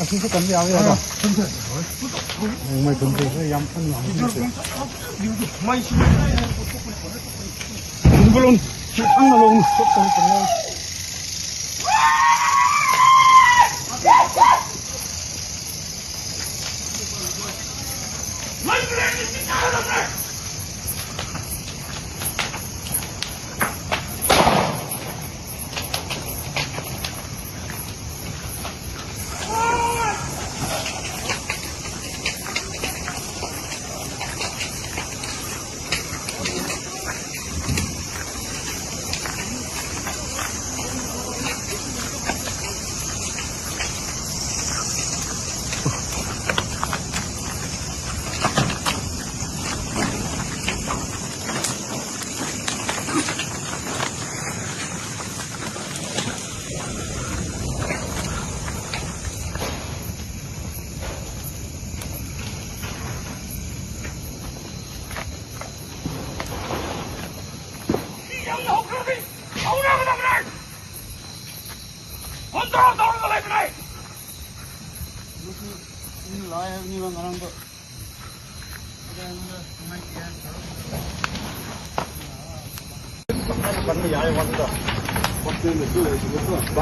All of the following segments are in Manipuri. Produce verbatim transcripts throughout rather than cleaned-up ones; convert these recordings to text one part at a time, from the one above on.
ꯑꯁꯤꯁꯨ ꯀꯟꯕ ꯌꯥꯕ ꯌꯥꯗ꯭ꯔꯣ? ꯅꯣꯡꯃꯩ ꯊꯨꯝꯖꯩꯁꯦ ꯌꯥꯝ ꯀꯟꯅ ꯍꯧꯖꯤꯛꯁꯦ꯫ ꯅꯣꯡꯃꯩ ꯁꯤ ꯊꯨꯝꯕ ꯂꯣꯟ ꯈꯤꯇꯪ ꯂꯧꯅ ꯁꯣꯛ ꯇꯧꯔꯛꯀꯅꯤ꯫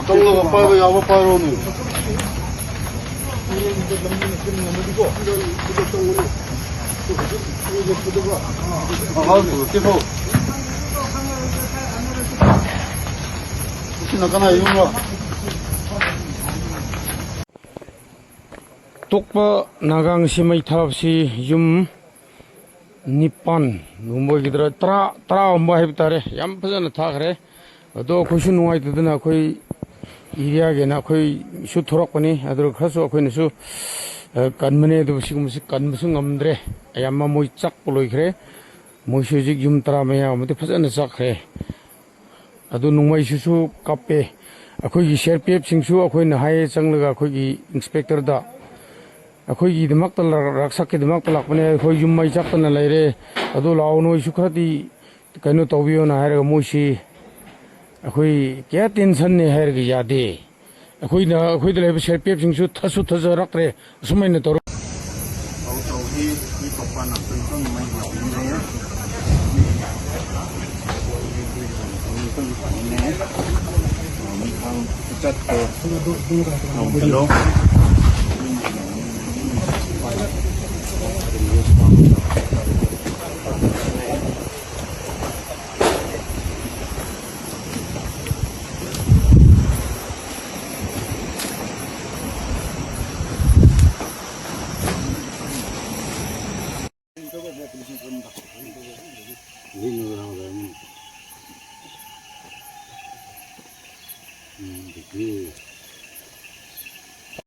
ꯆꯪꯂꯒ ꯄꯥꯏꯕ ꯌꯥꯕ ꯄꯥꯏꯔꯣꯅꯦ꯫ ꯑꯉꯥꯡ ꯄꯨꯔꯛꯇꯦꯀꯣ꯫ ꯁꯤꯅ ꯀꯅꯥ ꯌꯨꯝꯔꯣ? ꯇꯣꯛꯄ ꯅꯥꯒꯥꯡ ꯁꯤꯃꯩ ꯊꯥꯕꯁꯤ ꯌꯨꯝ ꯅꯤꯄꯥꯟ ꯒꯨꯝꯕ ꯑꯣꯏꯒꯗ꯭ꯔꯥ, ꯇꯔꯥ, ꯇꯔꯥꯒꯨꯝꯕ ꯍꯥꯏꯕ ꯇꯥꯔꯦ꯫ ꯌꯥꯝ ꯐꯖꯅ ꯊꯥꯈ꯭ꯔꯦ꯫ ꯑꯗꯣ ꯑꯩꯈꯣꯏꯁꯨ ꯅꯨꯡꯉꯥꯏꯇꯗꯅ ꯑꯩꯈꯣꯏ area ꯒꯤꯅ ꯑꯩꯈꯣꯏꯁꯨ ꯊꯣꯔꯛꯄꯅꯤ꯫ ꯑꯗꯨ ꯈꯔꯁꯨ ꯑꯩꯈꯣꯏꯅꯁꯨ, ꯑ, ꯀꯟꯕꯅꯦ꯫ ꯑꯗꯨꯕꯨ ꯁꯤꯒꯨꯝꯕꯁꯤ ꯀꯟꯕꯁꯨ ꯉꯝꯗ꯭ꯔꯦ꯫ ꯑꯌꯥꯝꯕ ꯃꯣꯏ ꯆꯥꯛꯄ ꯂꯣꯏꯈ꯭ꯔꯦ꯫ ꯃꯣꯏꯁꯨ ꯍꯧꯖꯤꯛ ꯌꯨꯝ ꯇꯔꯥ ꯃꯌꯥ ꯑꯃꯗꯤ ꯐꯖꯅ ꯆꯥꯛꯈ꯭ꯔꯦ꯫ ꯑꯗꯨ ꯅꯣꯡꯃꯩꯁꯤꯁꯨ ꯀꯥꯞꯄꯦ꯫ ꯑꯩꯈꯣꯏꯒꯤ C R P F ꯁꯤꯡꯁꯨ ꯑꯩꯈꯣꯏꯅ ꯍꯥꯏꯌꯦ ꯆꯪꯂꯒ ꯑꯩꯈꯣꯏꯒꯤ inspector ꯗ, "ꯑꯩꯈꯣꯏꯒꯤꯗꯃꯛꯇ ꯂꯥꯛ-, ꯔꯛꯁꯛꯀꯤꯗꯃꯛꯇ ꯂꯥꯛꯄꯅꯦ, ꯑꯩꯈꯣꯏ ꯌꯨꯝ ꯃꯩ ꯆꯥꯛꯇꯅ ꯂꯩꯔꯦ, ꯑꯗꯨ ꯂꯥꯛꯑꯣ, ꯅꯣꯏꯁꯨ ꯈꯔꯗꯤ ꯀꯩꯅꯣ ꯇꯧꯕꯤꯌꯣꯅ" ꯍꯥꯏꯔꯒ ꯃꯣꯏꯁꯤ ꯑꯩꯈꯣꯏ ꯀꯌꯥ tension ꯅꯦ ꯍꯥꯏꯔꯒ ꯌꯥꯗꯦ꯫ ꯑꯩꯈꯣꯏꯅ, ꯑꯩꯈꯣꯏꯗ ꯂꯩꯕ ꯁꯤ ꯑꯥꯔ ꯄꯤ ꯑꯦꯐꯁꯤꯡꯁꯨ ꯊꯠꯁꯨ ꯊꯠꯆꯔꯛꯇ꯭ꯔꯦ꯫ ꯑꯁꯨꯃꯥꯏꯅ ꯇꯧꯔ